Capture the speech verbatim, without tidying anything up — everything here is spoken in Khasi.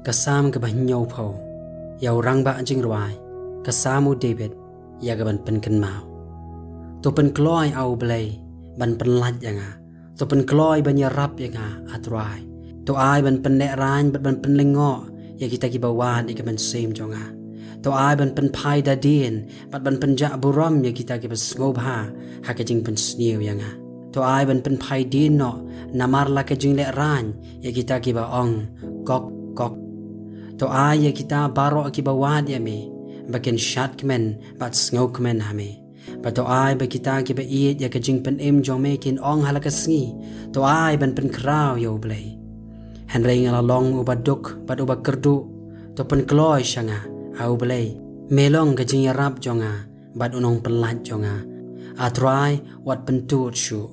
Ka Salm kaba hynñiewphew. Ïa u rangbah jingrwai. Ka Salm u David. Ïa kaban pynkynmaw. To pynkloi, A U Blei, ban pynlait ïa nga. To pynkloi ban ïarap ïa nga, A Trai. To ai ban pynlehraiñ bad ban pynlyngngoh ïa kita kiba wad ïa ka mynsiem jong nga. To ai ban pynphai da dien bad ban pynjah burom ïa kita kiba sngewbha ha ka jingpynsniew ïa nga. To ai ban pynphai dien noh namar la ka jinglehraiñ ïa kita kiba ong, "Kok, kok." To ai ïa kita baroh kiba wad ïa me ba kin shadkmen bad sngewkmen ha me. Bad to ai ba kita kiba ïeit ïa ka jingpynim jong me kin ong ha la ka sngi, "To ai ban pynkhraw ïa U Blei." Hynrei nga la long uba duk bad uba kyrduh. To pynkloi sha nga, A U Blei. Me long ka jingïarap jong nga bad u nongpynlait jong nga. A Trai, wat pyntud shuh.